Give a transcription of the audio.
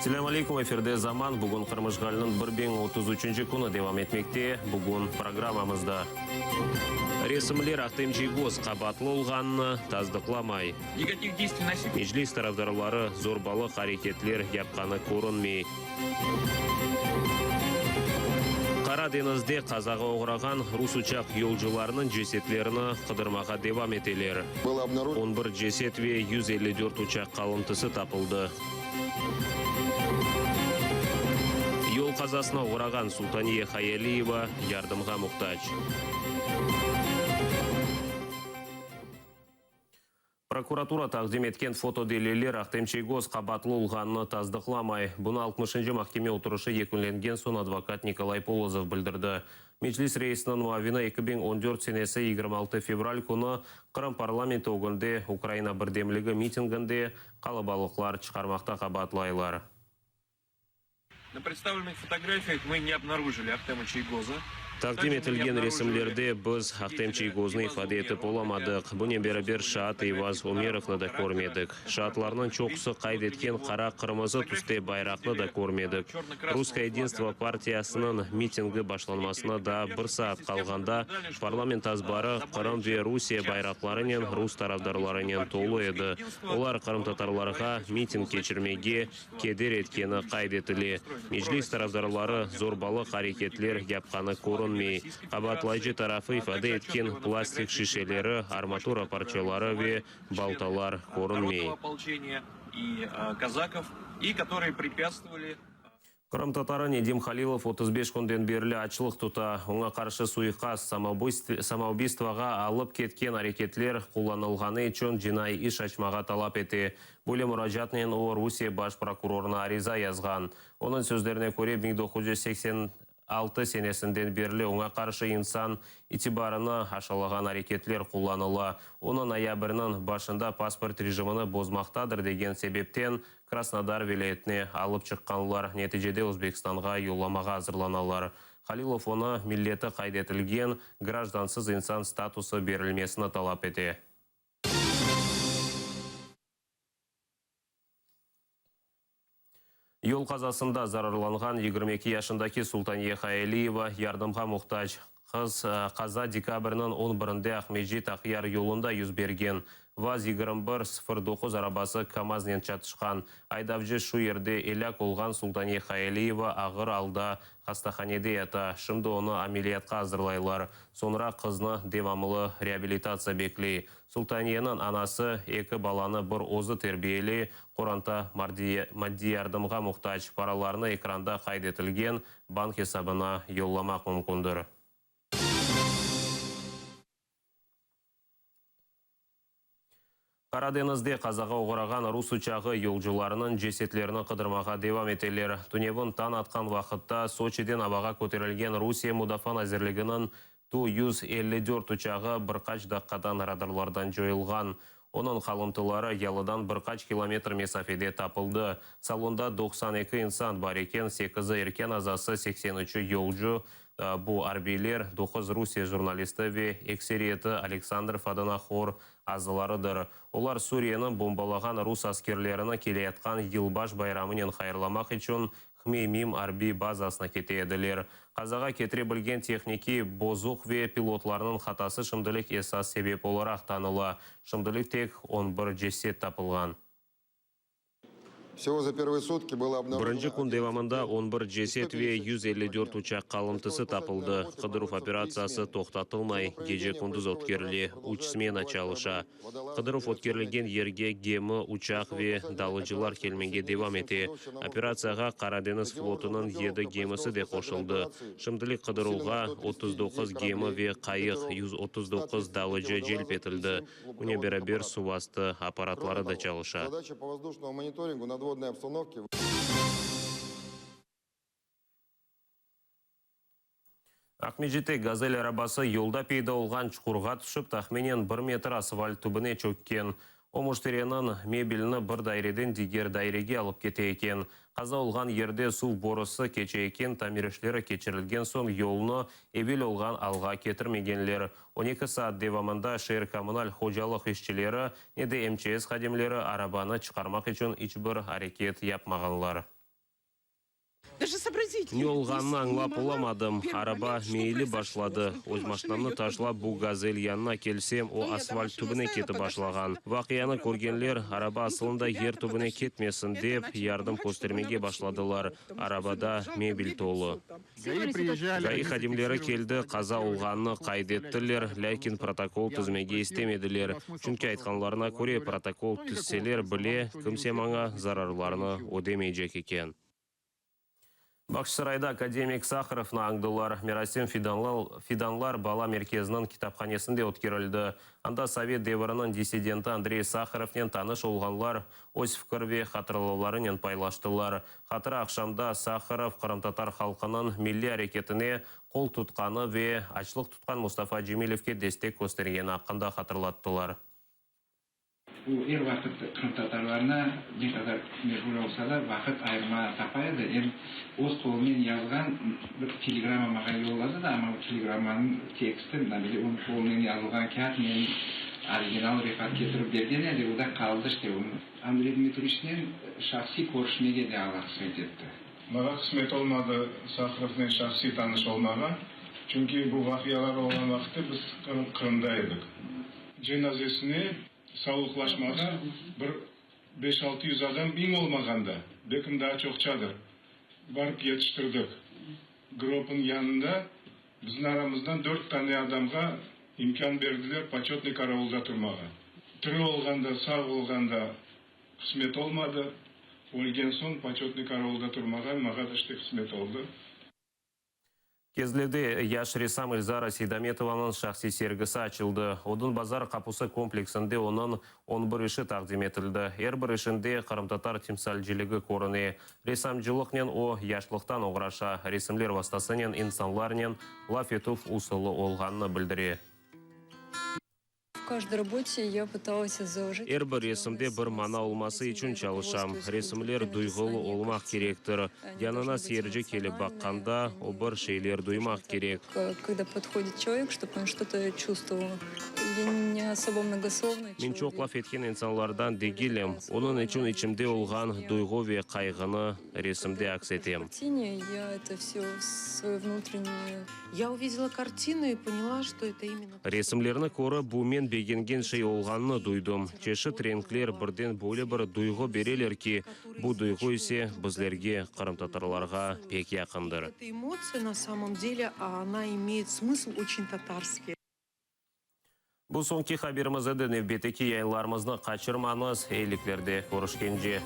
Selâm aleykum, efirde Zaman. Bugün Qırım işğaliniñ 1033-nci künü devam etmekte. Bugün programmamızda. Resimler Ahtem Çiygoz qabaatlı olğanını tasdıqlamay. Meclis tarafdarları zorbalıq areketler yapqanı körünmey. Qara deñizde qazağa oğrağan rus uçaq yolcularınıñ cesetlerini qıdırmağa devam eteler. On bir ceset ve 154 uçaq qalımtısı tapıldı. Yol qazasına oğrağan Sultaniye Hayaliyeva yardımğa muhtac. Prokuratura taqdim etken fotodeliller Ahtem Çiygoz qabaatlı olğanını tasdıqlamay. Bunı altmışıncı mahkeme oturışı yekünlengen soñ advokat Nikolay Polozov bildirdi. Meclis reisiniñ muavini 2014 senesi 26 fevral künü Qırım parlamenti ögünde Ukraina birdemligi mitinginde qalabalıqlar çıqarmaqta qabaatlaylar. Na predstavlennıh fotografiyah mı ne obnarujili Ahtema Çiygoza. Taqdim etilgen resimlerde biz Ahtem Çiygoznı ifade etip olamadıq. Bunen beraber şaat Eyvaz Umerovnı da körmedik. Şaatlarnıñ çoqusı qayd etken qara-qırmızı tüste bayraqnı da körmedik. Russkoye yedinstvo partiyasınıñ mitingi başlanmasına daa bir saat qalğanda parlament azbarı Qırım ve Rusiye bayraqlarınen, rus tarafdarlarınen tolu edi. Olar qırımtatarlarğa miting keçirmege keder etkeni qayd etile. Meclis tarafdarları zorbalıq areketler yapqanı körünmey. Qabaatlayıcı tarafı ifade etken plastik şişeleri, armatura parçaları ve baltalar körünmey. Qırımtatarı Nedim Halilov 35 künden berli açlıq tuta. Oña qarşı suiqast, samoubistvoğa alıp ketken areketler qullanılğanı içün cinaiy iş açmağa talap ete. Böyle muracaatnen o, Rusiye baş prokurorına ariza yazğan. Onıñ sözlerine köre, 1986 senesinden berli oña qarşı insan itibarını aşalağan areketler qullanıla. Onı noyabrniñ başında pasport rejimini bozmaqtadır degen sebepten Krasnodar vilâyetine alıp çıqqanlar, neticede Özbekistanğa yollamağa azırlanalar. Halilov onı milleti qayd etilgen grajdansız insan statusı berilmesini talap ete. Yol qazasında zararlanğan 22 yaşındaki Sultaniye Hayaliyeva yardımğa muhtac. Qız, qaza dekabrniñ on birinde Aqmescit-Aqyar yolunda yüz bergen. Vaz 2109 arabası KAMAZnen çatışqan. Aydavcı şu yerde elâk olğan Sultaniye Hayaliyeva ağır alda hastahanede yata. Şimdi onı ameliyatqa azırlaylar. Soñra qıznı devamlı reabilitatsiya bekley. Sultaniyeniñ anası eki balanı bir özü terbiyeley, qoranta maddiy yardımğa muhtac, paralarnı ekranda qayd etilgen bank esabına yollamaq mümkündir. Qara deñizde qazağa oğrağan rus uçağı yolcularınıñ cesetlerini qıdırmağa devam eteler. Tünevin tañ atqan vaqıtta Soçiden avağa köterilgen Rusiye Mudafaa nazirliginiñ Tu 154 uçağı bir qaç daqqadan radarlardan coyulğan. Onıñ qalımtıları yalıdan bir qaç kilometr mesafede tapıldı. Salonda 92 insan bar eken, sekizi erkân azası, seksen üçü yolcu, bu arbiyler, doquz Rusiye jurnalisti ve ekseriyeti Aleksandrov adına hor azalarıdır. Olar Suriyeni bombalağan rus askerlerini keleyatqan yılbaş bayramınen hayırlamaq içün Hmeymim arbiy bazasına kete ediler. Qazağa ketire bilgen tehnikiy bozuq ve pilotlarnıñ hatası şimdilik esas sebep olaraq tanıla. Şimdilik tek on bir ceset tapılğan. Birinci kün devamında on bir ceset ve 154 uçaq qalımtısı tapıldı. Qıdıruv operatsiyası toqtatılmay, gece-kündüz ötkerile, üç smena çalışa. Qıdıruv ötkerilgen yerge gemi, uçaq ve dalıcılar kelmege devam ete. Operatsiyağa Qara deñiz flotunıñ yedi gemisi de qoşuldı. Şimdilik qıdıruvğa 39 gemi ve qayıq, 139 dalıcı celp etildi. Bunen beraber, suvastı apparatları da çalışa. Aqmescitte Gazel arabası yolda peyda olğan çuqurğa tüşip, tahminen bir metr asfalt tübüne çökken. O, müşteriniñ mebelini bir daireden diger dairege alıp kete eken. Qaza olğan yerde suv borusı keçe eken, tamir işleri keçirilgen soñ yolnı evel olğan alğa ketirmegenler. On eki saat devamında şeer kommunal hocalıq işçileri, ne de MÇS hadimleri arabanı çıqarmaq içün iç bir areket yapmağanlar. Ne olğanını añlap olamadım. Araba meyilip başladı. Öz maşinamnı taşlap, bu Gazel yanına kelsem, o, asfalt tübüne ketip başlağan. Vaqianı körgenler, araba asılında yer tübüne ketmesin dep, yardım köstermege başladılar. Arabada mebel tolu. GAİ hadimleri keldi, qaza olğanını qayd ettiler, lâkin protokol tizmege istemediler, çünki, aytqanlarına köre, protokol tizseler bile, kimse maña zararlarnı ödemeycek eken. Bağçasarayda akademik Saharovnı añdılar. Merasim Fidanlar bala merkeziniñ kitaphanesinde ötkerildi. Anda sovet deviriniñ dissidenti Andrey Saharovnen tanış olğanlar öz fikir ve hatırlavlarınen paylaştılar. Hatıra aqşamda Saharov qırımtatar halqınıñ milliy areketine qol tutqanı ve açlıq tutqan Mustafa Cemilevge destek köstergeni aqqında hatırlattılar. O, er vaqıt qırımtatarlarına ne qadar meşğul olsa da, vaqıt ayırmağa tapa edi. Em öz qolunen yazğan bir telegramma maña yolladı da, amma o telegrammanıñ teksti, mına böyle onıñ qolunen yazılğan kâğıt, menim original Refat ketirip bergen edi, o da qaldı işte. Onı Andrey Dmitriçnen şahsiy körüşmege de Alla qısmet etti. Maña qısmet olmadı Saharovnen şahsiy tanış olmağa, çünki bu vaqialar olğan vaqıtte biz Qırımda edik. Cenazesine sağlıqlaşmağa bir 500-600 adam eñ olmağanda, belkim daa çoqçadır, barıp yetiştirdik. Grobnıñ yanında bizim aramızdan dört tane adamğa imkân berdiler poçetnıy karavulda turmağa. Tiri olğanda, sağ olğanda qısmet olmadı, ölgen soñ poçetnıy karavulda turmağa mağa da işte qısmet oldı. Kezlevde yaş ressam Elzara Seydametovanıñ şahsiy sergisi açıldı. Odun bazar qapusı kompleksinde onıñ 11 işi taqdim etildi. Er bir işinde qırımtatar timsalciligi körüne. Ressamcılıqnen o, yaşlıqtan oğraşa, resimler vastasınen insanlarnen laf etüv usulı olğanını bildire. Er bir resimde bir mana olması içün çalışam. Resimler duyğulı olmaq kerektir. Yanına seyirci kelip baqqanda, o bir şeyler duymaq kerek. Men çoq laf etken insanlardan degilim, onıñ içün içimde olğan duyğu ve qayğını resimde aks etem. Resimlerni körip, bu men begengen şey olğanını duydım. Çeşit renkler birden böyle bir duyğu bereler ki, bu duyğu ise bizlerge, qırımtatarlarğa, pek yaqındır. Bu soñki haberimiz edi. Nevbetteki yayınlarımıznı qaçırmañız. Eyiliklerde körüşkence!